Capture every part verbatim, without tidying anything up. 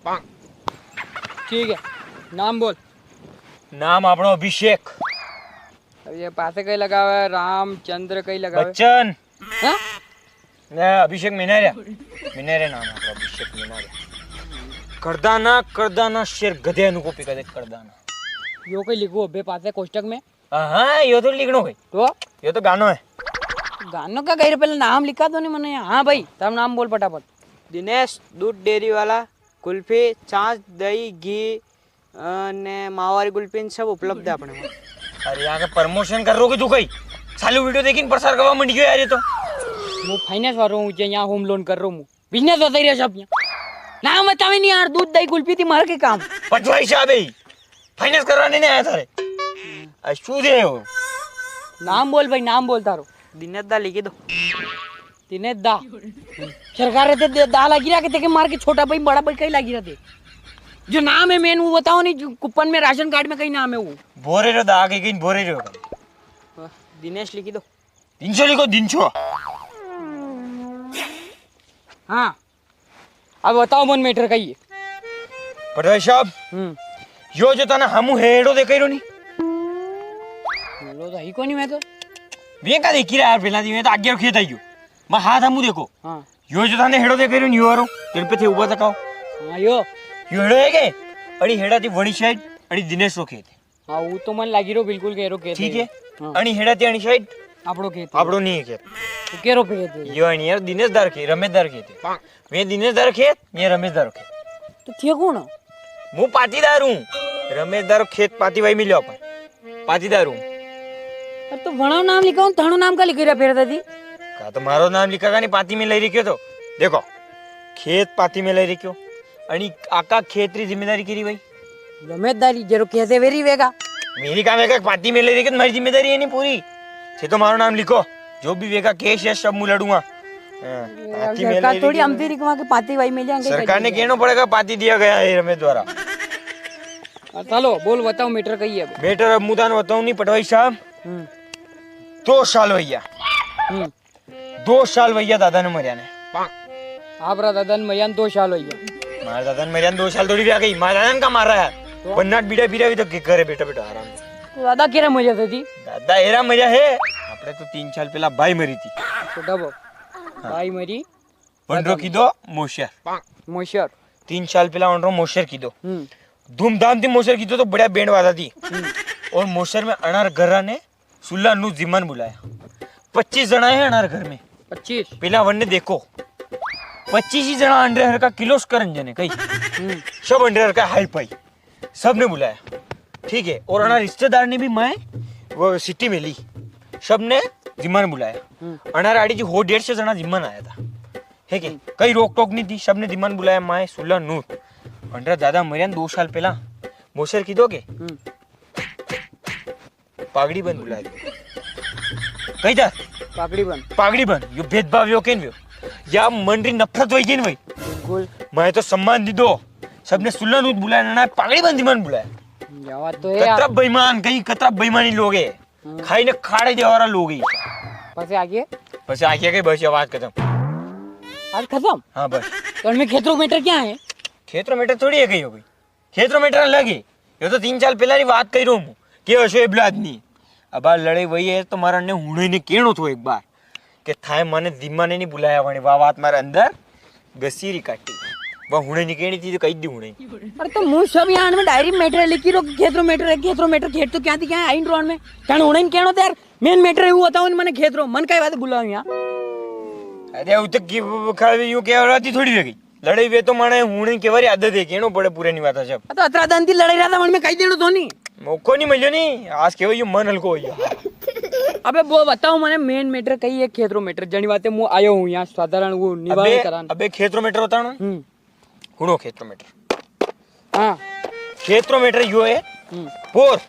ठीक है, नाम बोल। नाम आपणो अभिषेक। अब ये पासे कई लगावे, रामचंद्र कई लगावे? बच्चन। हाँ? ना, अभिषेक मिनारिया। मिनारिया नाम है आपणो, अभिषेक मिनारिया। करदाना, करदाना, शेर गधे नु कॉपी कर दे, करदाना। यो कई लिखो अबे पासे कोष्टक में? हाँ, हाँ, यो तो लिखणो भाई। तो? यो तो गानो है। गानो का कई रे, पहले नाम लिखा दो नी मने। हाँ भाई, तब नाम बोल फटाफट। दिनेश, दूध डेयरी वाला, कुल्फी, छाछ, दही, घी, अ, ने मावा वाली कुल्फी, इन सब उपलब्ध है अपने वहाँ। अरे, यहाँ के promotion कर रो कि तू कई? सालू video देखिन प्रसार करवा मंडी गयो यार ये तो। वो finance वालो हूँ, जे यहाँ home loan कर रो हूँ। Business होता ही रहे सब यहाँ। नाम बतावे नी यार, दूध, दही, कुल्फी थी मार के काम। पटवारी साहब है, finance करवाने नहीं आया थारे। आज तू दे हो। नाम बोल भाई, नाम बोल थारो। दिनेश दा लिखी दो। दिनेश दा। सरकार रे ते दे-, दा लागी रहा के तेके मार के छोटा भाई, बड़ा भाई कई लागी रहा थे। जो नाम है main वो बताओ नी, जो कूपन में, राशन कार्ड में कई नाम है वो। भोरे रो दा, आगे कई भोरे रो। वाह, दिनेश लिखी दो। दिनचो लिखो, दिनचो। हाँ। अब बताओ मन matter कई है। पटवारी साहब, हम्म। यो जो तने हमू हेड़ो देखे रो नी? हेड़ो तो ही कोनी मैं तो। वे का देखी रहा यार, पहला दी मैं तो आगे खेत आइयो। मैं हाथ हमू देखो। हाँ। यो जो तने हेड़ो देखे रो नी, यो रो। तेरे पे थे ऊपर तक आओ। हाँ, यो। यो हेड़ो है के? अड़ी हेड़ा थी वणी side, अड़ी दिनेश रो खेत है। हाँ, वो तो मन लागी रो, बिल्कुल कह रो, खेत ठीक है। हाँ। अणी हेड़ा ते अणी side आपड़ो खेत है। आपड़ो नहीं है खेत। तो कह रो खेत है। यो अणी यार दिनेश दार खेत, रमेश दार खेत है। मैं दिनेश दार खेत, मैं रमेश दार खेत। तो थे कौन हो? मु पाटीदार हूँ। रमेश दार खेत पाती वाई मिलो अपन। पाटीदार हूँ। अब तो वणो नाम लिखा हूँ, थाणो नाम का लिखी रहा फिर दादी? का तो मारो नाम लिखा का नहीं, पाती में ले रखियो तो। देखो, खेत पाती में ले रखियो। अणी आका खेत री जिम्मेदारी किरी भाई? जिम्मेदारी जेरो कैसे वेरी वेगा? मेरी काम है कि पाती में ले रखियो तो मारी जिम्मेदारी है नहीं पूरी। थे तो मारो नाम लिखो, जो भी वेगा केस है सब मु लड़ूंगा। हाँ, पाती में सरकार ले थोड़ी रखियो। हम भी रिकवा के पाती वाई में जाएंगे, सरकार ने कहनो पड़ेगा पाती दिया गया है रमेश द्वारा। हाँ, चलो बोल बताओ matter कई है अब? Matter अब मुदान बताऊं नहीं पटवारी साहब। हम्म। दो साल भैया। हम्म। दो साल भैया दादा ने मरिया ने। आपरा दादा ने मरिया ने दो साल भैया। मारा दादा ने मरिया ने दो साल थोड़ी भी आ गई। मारा दादा ने का मारा है? तो? बन्नाट बीड़ा पी रहा भी तो के करे बेटा, बेटा आराम से। तो दादा केरा मरिया था जी? दादा एरा मरिया है। आपने तो तीन साल पहला भाई मरी थी। छोटा बाप। हाँ। भाई मरी। वनरो कीधो मोशर। मोशर। तीन साल पहला वनरो मोशर कीधो। हम्म। धूमधाम थी मोशर कीधो तो बढ़िया बैंड वाजा थी। हम्म। और मोशर में अनार घरा ने सुल्ला नू जिमन बुलाया। पच्चीस जना है अनार घर में। पच्चीस? पहला वनने देखो। पच्चीस ही जना अंडे हर का किलो करन जने कई। हम्म। सब अंडे हर का हाई पाई। सबने बुलाया। ठीक है। और अनार रिश्तेदार ने भी मैं वो सिटी में ली। सबने जिमन बुलाया। हम्म। अनार आड़ी जी हो डेढ़ सौ जना जिमन आया था। है के? हम्म। कई रोक टोक नहीं थी, सबने दिमान बुलाया, माए सुला नूर। भंडरा दादा मरिया न दो साल पहला, मोसर कीधो के? हम्म। पागड़ी बंद बुलाया। कही था? पागड़ी बंद। पागड़ी बंद। यो भेदभाव यो केन व्यो? या मन री नफरत वही केन भाई? बिल्कुल। मैं तो सम्मान दी दो। सबने सुला नूर बुलाया, ना पागड़ी बंद दिमान बुलाया। या बात तो है यार। कतरा बेईमान, कई कतरा बेईमानी लोग है। हम्म। खाई ने खाड़े देवा वाला लोग ही। पसे आगे? पसे आगे के बस ये बात खत्म। आज खत्म? हाँ, बस। तो इनमें खेतरो matter क्या है? खेतरो matter थोड़ी है कहीं हो गई। खेतरो matter अलग है। ये तो तीन साल पहला री बात कही रहा हूँ कि अशो एबला आदमी। अब आ लड़ाई वही है, तो मारा ने हुणे ने कहणो थो एक बार। के थाए मने दिमा ने नी बुलाया वणे, वा बात मारे अंदर गसी री काटी। वा हुणे नी कहणी थी तो कही दी हुणे। अरे तो मु सब यान में डायरी में matter लिखी रो, खेत रो matter है, खेत रो matter, खेत तो क्या थी क्या आइन रोन में। कण हुणे नी कहणो तो यार, main matter है वो बताओ नी मने खेत रो, मन काई बात बुलाओ यहाँ। अरे वो तो की, वो खा, यूं कह रहा थी थोड़ी देर की। लड़ाई वे तो माने हुणे केवारी आदत है, केणो पड़े पुरानी बात है सब। तो अतरा दन थी लड़ाई रहा था, मन में कही देणो तो नी। मौको नी मिल्यो नी, आज केवो यो मन हल्को हो गया। अबे वो बताओ मने main matter कही है, खेतरो matter, जणी बातें मु आयो हूँ यहाँ साधारण वो निवारण अबे, करान। अबे खेतरो matter बताओ ना। हम्म। हुणो खेतरो matter। हाँ। खेतरो matter यो है, हम्म। पोर,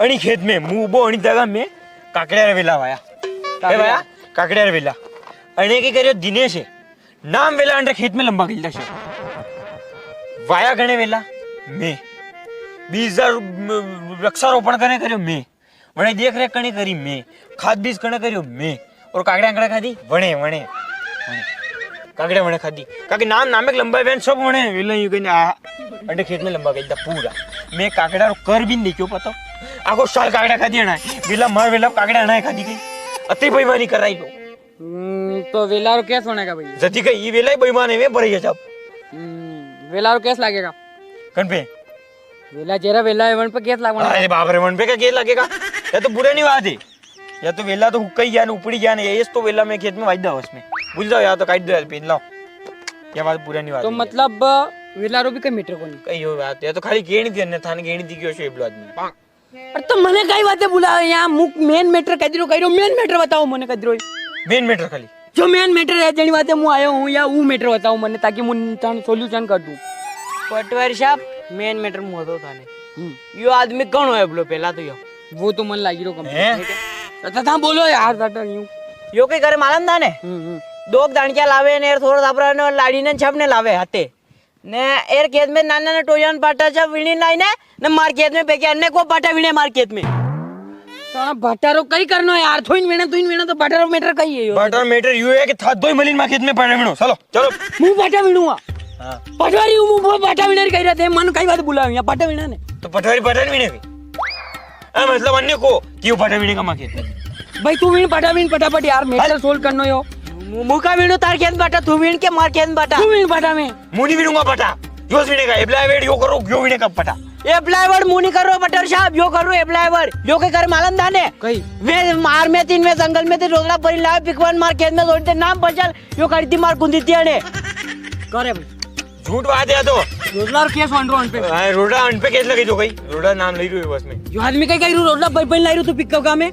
अणी खेत में, मु उबो अणी जगह में, काकड़िया रे वेला वाया। काकड़िया। ए वाया, काकड़िया रे वेला। अणे के करियो दिनेश है। नाम वेला अंडे खेत में लंबा गिलदा से। वाया गणे वेला? मैं। बीज दा वृक्षारोपण कने करियो? मैं। वणे देख रेख कने करी? मैं। खाद बीज कने करियो? मैं। और काकड़िया कने खादी? वणे, वणे। वणे। काकड़ा वणे खादी। काके नाम नामे के लंबा वेन सब वणे। वेला यूं कने आ, अंडे खेत में लंबा गई दा पूरा। मैं काकड़ा रो कर भी नी देखियो पतो। आखो साल काकड़ा खादी है ना। वेला मार वेला काकड़ा ना खादी गई। अति बेईमानी कराई लो। हम्म, तो वेला रो केस वणेगा भाई? जदी का ई वेला ही बेईमान है, मैं भरैया साहब। हम्म, वेला रो केस लागेगा। कन पे? वेला जेरा वेला है, वण पे केस लागवा। अरे बाप रे, वण पे का केस लागेगा? या तो बुरा नी बात है। या तो वेला तो हुक्का ही गया ना, उपड़ी गया ना, ये तो वेला में खेत में वाई दा उसमें। भूल जाओ, या तो काट दो यार, पेन लाओ। या बात बुरा नी बात तो है। मतलब, वेला रो भी कई मैटर कोनी। कई हो बात, या तो खाली गेणी थी, अन्य थाने गेणी थी, क्यों शेबलो आदमी। अरे तो मने कई बातें बुलावे यहाँ, मुक मेन मैटर कह दिरो, कह रहो मेन मैटर बताओ मने कह दिरो। मेन मैटर खाली? जो मेन मैटर है, जनी बातें मु आयो हूँ या वो मैटर बताओ मने, ताकि मु थाने सॉल्यूशन कर दूँ। पटवारी साहब, मेन मैटर मु बताओ थाने। हम्म। यो आदमी कौन है बोलो पहला तो यो? वो तो मन लागी रो कम। हैं? ठीक है। अच्छा था बोलो यार, साटा यूं। यो कई करे मालूम थाने? हम्म, हम्म। दो दाणकिया लावे ने, थोड़ा दाबरा ने, लाड़ी ने, छप ने लावे हाथे। ने एर खेत में नाना ने टोया ने बाटा सब विणी लाई ने, ने मार खेत में बेके अन्ने को बाटा विणे मार खेत में। तो बाटा रो कई करनो यार, थोइन विणे, थोइन विणे तो बाटा रो मैटर कई है यो? बाटा रो मैटर यो है कि था दोई मलिन मार खेत में बाटा विणो, चलो, चलो। मु बाटा विणूंगा। हाँ। पटवारी हूँ, मु बाटा विणर कह रहे थे, मन कई बात बुलावे यहाँ, बाटा विणा ने। तो पटवारी बाटा नी विणे कई? हाँ, मतलब अन्ने को, क्यों बाटा विणे का मार खेत में? भाई तू विण बाटा विण फटाफट यार, मैटर सोल्व करनो यो। मु-, मु का विणू तार खेत बाटा, तू विण के मार खेत बाटा। तू विण बाटा में। मु नी विणूंगा बाटा। यो विणे का, एप्लाई वेड यो करो, यो विणे का बाटा। एप्लाई वेड मु नी करो बटर साहब, यो करो एप्लाई वेड। यो के कर मालूम थाने? कई? वे मार में तीन में जंगल में ती रोजड़ा भरी लावे, पिकवन मार खेत में जोड़ दे, नाम बचल, यो कर दी मार गुंदी तियाने। करे भाई। झूठ बात है तो। रोजड़ा केस वण रो अन पे। हाँ, रोजड़ा अन पे केस लगे जो कई। रोजड़ा नाम ले रही है बस में। यो आदमी कई कई रू रोजड़ा भाई बहन लाई रू तू पिकअप का में।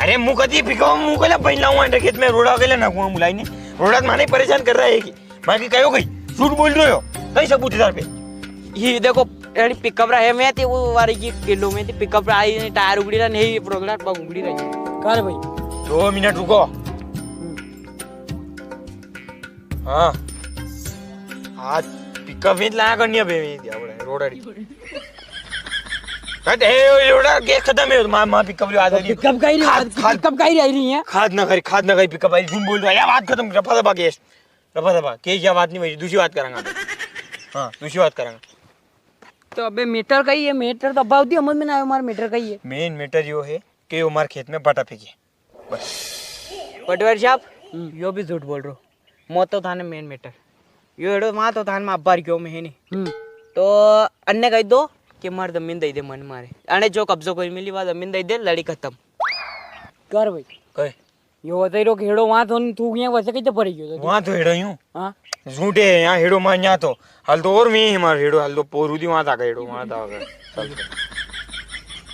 अरे मु कदी पिकअप मु कला बहन लाऊं अंडे खेत में रोजड़ा के लिए ना कुआं बुलाई ने। रोजड़ा माने परेशान कर रहा है कि। बाकी कहो कई। झूठ बोल रहे हो। कई सबूत है थारे पे? ये देखो, एड़ी पिकअप रा है में ते वो वारी की किलो में ते पिकअप रा आई टायर उगड़ी रा नहीं, रोजड़ा पग उगड़ी रही। कर भाई। दो मिनट रुको। हाँ। आज पिकअप ही लाया करनी है बे, ये दिया बड़ा रोडाड़ी। कट है, ये रोडा गैस खत्म है, माँ, माँ पिकअप जो आ रही है। पिकअप का ही रही, खाद, खाद। पिकअप का ही रह रही है। खाद ना करी, खाद ना करी, पिकअप आई, झूठ बोल रहा है, या बात खत्म, रफा दफा गैस, रफा दफा, के या बात नहीं भाई, दूसरी बात करांगा। हाँ, दूसरी बात करांगा। तो अबे मैटर कई है, मैटर तो अबाव दी समझ में ना आयो, मार मैटर कई है। मेन मैटर यो है कि यो मार खेत में बाटा फेंके। बस। पटवारी साहब, हम्म। यो भी झूठ बोल रो। मो तो थाने मेन मैटर। यो एड़ो वहां तो थाने में अब्बार क्यों में है नी। हम्म। तो अन्ने कही दो कि मार जमीन दे दे मन मारे। अने जो कब्जो कोई मिली, वा जमीन दे दे, लड़ी खत्म। कर भाई। कहे? यो बताई रो कि हेड़ो वहां तो तू गया, वैसे कहीं तो पड़ी गयो तो। वहां तो हेड़ो यूं। हाँ। झूठे है यहाँ हेड़ो मान यहाँ तो। हाल तो और में ही मार हेड़ो, हाल तो पोरू दी वहां तक हेड़ो, वहां तक।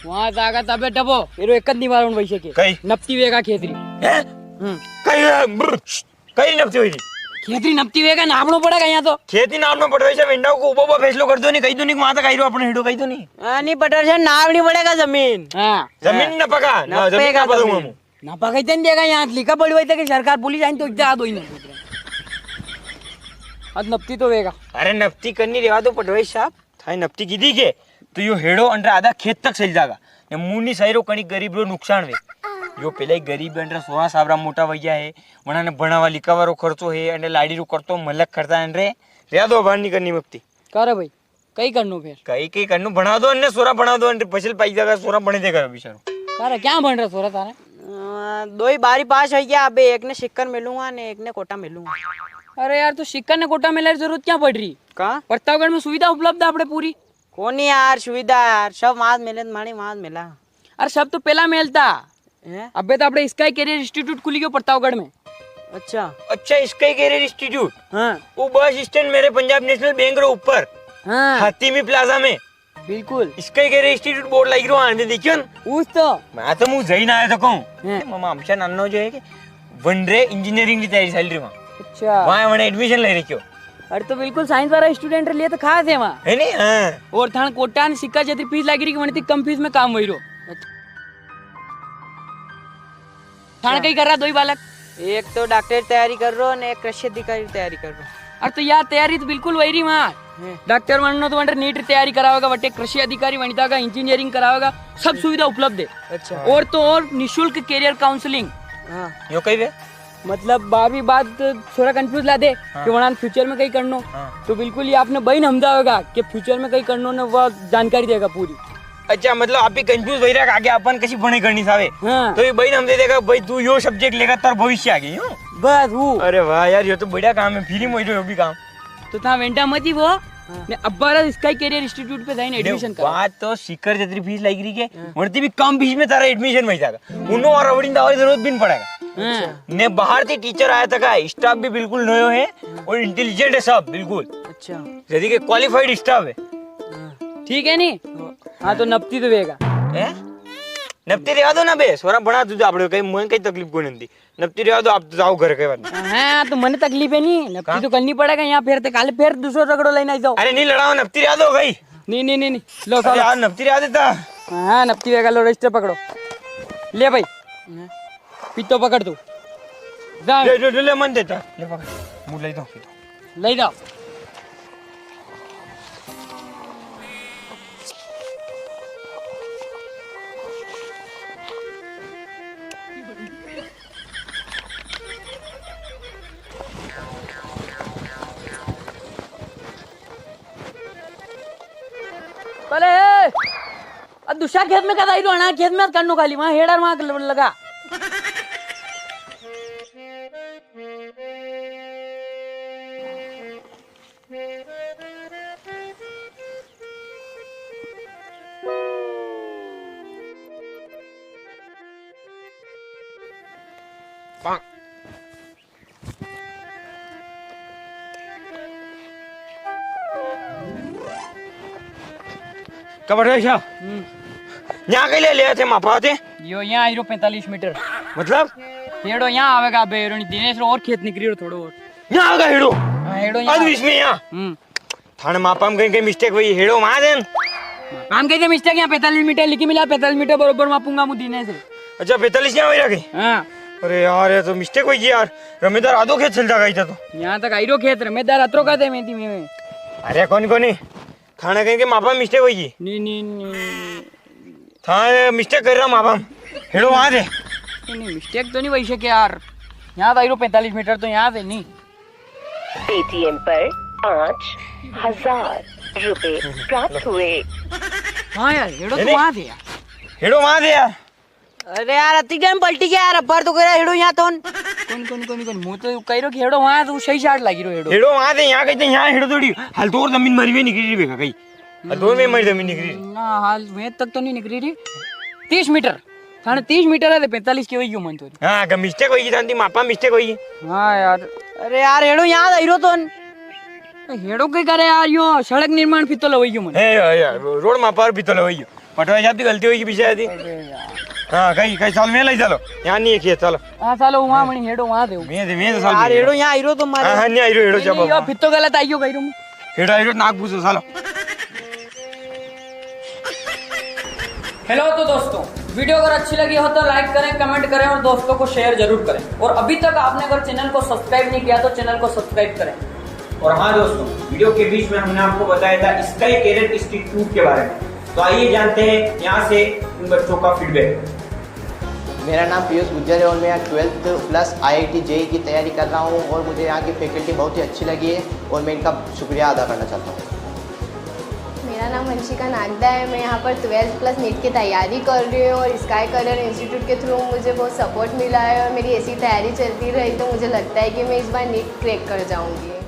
वहां जागा तबे डबो। एरो एक निवारण वैसे के। कई? नपती वेगा खेतरी। हैं? हम्म। कई, ब्र-, कई नपती वेगी? खेतरी नपती वेगा, नापणो पड़ेगा यहाँ तो। खेती नापणो पड़े, वैसे विंडा को उबो उबो फैसलो कर दो, नहीं कही दो, नहीं वहां तक आई रो अपने हेड़ो, कही दो नहीं। हाँ, नहीं, पटेल साहब, नापणी पड़ेगा जमीन। हाँ। जमीन हाँ। ना पका, ना जमीन नपेगा ना पका जमीन। दूंगा। ना पका ही देगा यहाँ, लिखा पड़ी हुई था कि सरकार बोली जाए तो जा दो ही ना। अब नपती तो वेगा। अरे नपती करनी रेवा दो पटवारी साहब। थाई नपती कीधी के, तो यो हेड़ो अंडर आधा खेत तक सैल जागा। ने मुनी साइरो कणी गरीब रो नुकसान वे। यो पेला ही गरीब अंडर सोरा साबरा मोटा वैया है, वणा ने भणावा लिखावा रो खर्चो है, अंडे लाड़ी रो करतो मलक खर्चा अंडरे, रे दो बार नी करनी मपती। का रे भाई, कई करनो फेर? कई, कई करनो, भणा दो अन्ने सोरा, भणा दो अन्ने फसल पाई जागा, सोरा भणे देगा बिचारो। का रे, क्या भण रहा सोरा थारे? अ, दो ही बारी पास हो गया, अबे एक ने सिक्कर मिलूंगा ने एक ने कोटा मिलूंगा। अरे यार, तू सिक्कर ने कोटा मिलने की जरूरत क्या पड़ रही? का? प्रतापगढ़ में सुविधा उपलब्ध है आपणे पूरी। कोनी यार सुविधा यार, सब वांज मेले तो माणी वांज मेला। अरे सब तो पेला मेलता। हैं? अबे तो आपणे Sky Career Institute खुली गयो प्रतापगढ़ में। अच्छा। अच्छा, Sky Career Institute? हाँ। वो बस स्टैंड मेरे पंजाब नेशनल बैंक रो ऊपर। हाँ। हातिमी प्लाजा में। बिल्कुल। Sky Career Institute बोर्ड लागी रो आने देखियो ना। उस तो। मैं तो मुंह जई ना आया तो कहूँ। हैं। मामा हमसे नन्नो जो है कि वनरे इंजीनियरिंग की तैयारी चल रही वहाँ। अच्छा। वहाँ वने एडमिशन ले रखियो। अरे तो बिल्कुल साइंस वाला स्टूडेंट लिए तो खास है वहाँ। है नी? हाँ। और थान कोटा ने सिक्का जतरी फीस लागी रही कि वने ती कम फीस में काम वही रो। थान कई कर रहा दो ही बालक? एक तो डॉक्टर की तैयारी कर रो ने एक कृषि अधिकारी की तैयारी कर रो। अरे तो यार तैयारी तो बिल्कुल वही रही वहाँ। हैं। डॉक्टर बननो तो वनरे नीट री तैयारी करावेगा, वटे कृषि अधिकारी वनिता का इंजीनियरिंग करावेगा, सब सुविधा उपलब्ध है। अच्छा। और तो और निशुल्क करियर काउंसलिंग। हाँ। यो कई वे? मतलब बारहवीं बाद छोरा कंफ्यूज ला दे हाँ। कि वणान फ्यूचर में कई करनो। हाँ। तो बिल्कुल ये आपने बई ने हमजावेगा कि फ्यूचर में कई करनो ने वो जानकारी देगा पूरी। अच्छा, मतलब आप भी कंफ्यूज वई रया कि आगे अपन कसी पढ़ाई करनी सावे। हाँ। तो ये बई ने हमजई देगा, भाई तू यो सब्जेक्ट लेगा, तार भविष्य आगे, यूं? बस वो। अरे वाह यार, यो तो बढ़िया काम है, फ्री में हो जो यो भी काम। तो था वेंटा मती वो, हाँ। ने अब्बार स्काई कैरियर इंस्टीट्यूट पे जाइन एडमिशन करा। बात तो सिक्कर जतरी फीस लागी री के, हाँ। वणती भी कम फीस में तारा एडमिशन वई जागा। उनो और अवड़ी दवाई जरूरत भी नी पड़ेगा। हाँ। ने बाहर से टीचर आया थका, स्टाफ भी बिल्कुल नयो है और इंटेलिजेंट है सब बिल्कुल। अच्छा। जैसे कि क्वालिफाइड स्टाफ है। हाँ। ठीक है नी? हाँ। हाँ, तो नपती तो वेगा। हैं? नपती रेवा दो ना बे, सोरा बना तुझे आपड़े कई, मुझे कई तकलीफ कोनी होती। नपती रेवा दो, आप तो जाओ घर के बाद। हाँ, तो मने तकलीफ है नी, नपती का? तो करनी पड़ेगा यहाँ, फिर ते काले फिर दूसरो रगड़ो लेने आई जाओ। अरे नी लड़ाओ, नपती रेवा दो भाई। नी, नी, नी, नी, लो अरे सालो। यार, नपती रेवा देता। हाँ, नपती वेगा, लो रजिस्टर पकड़ो। ले भाई, पीतो पकड़ तू। जा। ले, ले, ले, ले, मन देता। ले पकड़, मुँह ले दो, पीतो। लई जाओ। अरे, अब दूसरा खेत में कदा आई रो, अणा खेत में करनो खाली, वहाँ हेड़र वहाँ लगा। कबर है क्या? हम्म। यहाँ के लिए ले थे मापा थे? यो यहाँ आई रो पैंतालीस मीटर। मतलब? हेड़ो यहाँ आवेगा बे, हेड़ो नी, दिनेश रो और खेत निकली रो थोड़ो और। यहाँ आवेगा हेड़ो? हाँ, हेड़ो यहाँ। अरे इसमें यहाँ? हम्म। थाने मापा में कई, कई मिस्टेक वई, हेड़ो वहाँ देन। मापा में कई मिस्टेक, यहाँ पैंतालीस मीटर लिखी मिला, पैंतालीस मीटर बरोबर मापूंगा मु दिनेश रे। अच्छा, पैंतालीस यहाँ वई रखे? हाँ। अरे यार, ये तो मिस्टेक वई गी यार। रमेदार आधो खेत चल जागा इतना तो। यहाँ तक आई रो खेत, रमेदार अतरो का दे में थी में। अरे कोनी, कोनी। थाने कई के मापा में मिस्टेक वई गी। नी, नी, नी। थाने मिस्टेक करी रा मापा में। हेड़ो वहाँ दे। नी, नी, मिस्टेक तो नी वई सके यार। यहाँ तो आई रो पैंतालीस मीटर तो यहाँ से नी। पेटीएम पर पाँच हजार रुपए प्राप्त हुए। हाँ यार, हेड़ो तो वहाँ दे यार। हेड़ो वहाँ दे यार। अरे यार, अति टाइम पलटी गया यार, अब्बार तो कई रा हेड़ो यहाँ तो। कोनी, कोनी, कोनी, कोनी, मु तो कई रो कि हेड़ो वहाँ, तू सही शाट लागी रो हेड़ो। हेड़ो वहाँ दे, यहाँ कई ते, यहाँ हेड़ो थोड़ी, हाल तो और जमीन मरी हुई निकली री बेगा कई। हाल तो और में मरी जमीन निकली री। ना, हाल में तक तो नी निकली री। तीस मीटर। थाने तीस मीटर है, पैंतालीस के वई गी मन तो। हाँ, का मिस्टेक वई गी, थाने मापा मिस्टेक वई गी। हाँ यार। अरे यार, हेड़ो यहाँ आई रो तो। हेड़ो के करे यार, यो सड़क निर्माण फितो लवई गयो मन। ए, या, या, रोड मापा फितो लवई गयो। पटवा साहब की गलती होई गी पीछे आती। अरे यार। हाँ, कई, कई साल में लई चलो। यहाँ नी है खेत, चलो। हाँ, चलो, वहाँ मनी हेड़ो, वहाँ दे। मैं दे, मैं दे साल यार, में। हेड़ो यहाँ आई रो तो मारे। हाँ, हाँ, नी आई रो, हेड़ो नहीं, जब नहीं, यो फितो गलत आई गयो, कई रो। हेड़ो आई रो, नाक पूछो, चलो। हेलो, तो दोस्तों, वीडियो अगर अच्छी लगी हो तो लाइक करें, कमेंट करें और दोस्तों को शेयर जरूर करें। और अभी तक आपने अगर चैनल को सब्सक्राइब नहीं किया तो चैनल को सब्सक्राइब करें। और हाँ दोस्तों, वीडियो के बीच में हमने आपको बताया था स्काई कैरियर इंस्टीट्यूट के बारे में, तो आइए जानते हैं यहाँ से उन बच्चों का फीडबैक। मेरा नाम पीयूष गुज्जर है और मैं यहाँ ट्वेल्थ प्लस आईआईटी जेई की तैयारी कर रहा हूँ और मुझे यहाँ की फैकल्टी बहुत ही अच्छी लगी है और मैं इनका शुक्रिया अदा करना चाहता हूँ। मेरा नाम वंशिका नागदा है। मैं यहाँ पर ट्वेल्थ प्लस नीट की तैयारी कर रही हूँ और स्काई करियर इंस्टीट्यूट के थ्रू मुझे बहुत सपोर्ट मिला है और मेरी ऐसी तैयारी चलती रही तो मुझे लगता है कि मैं इस बार नीट क्रैक कर जाऊँगी।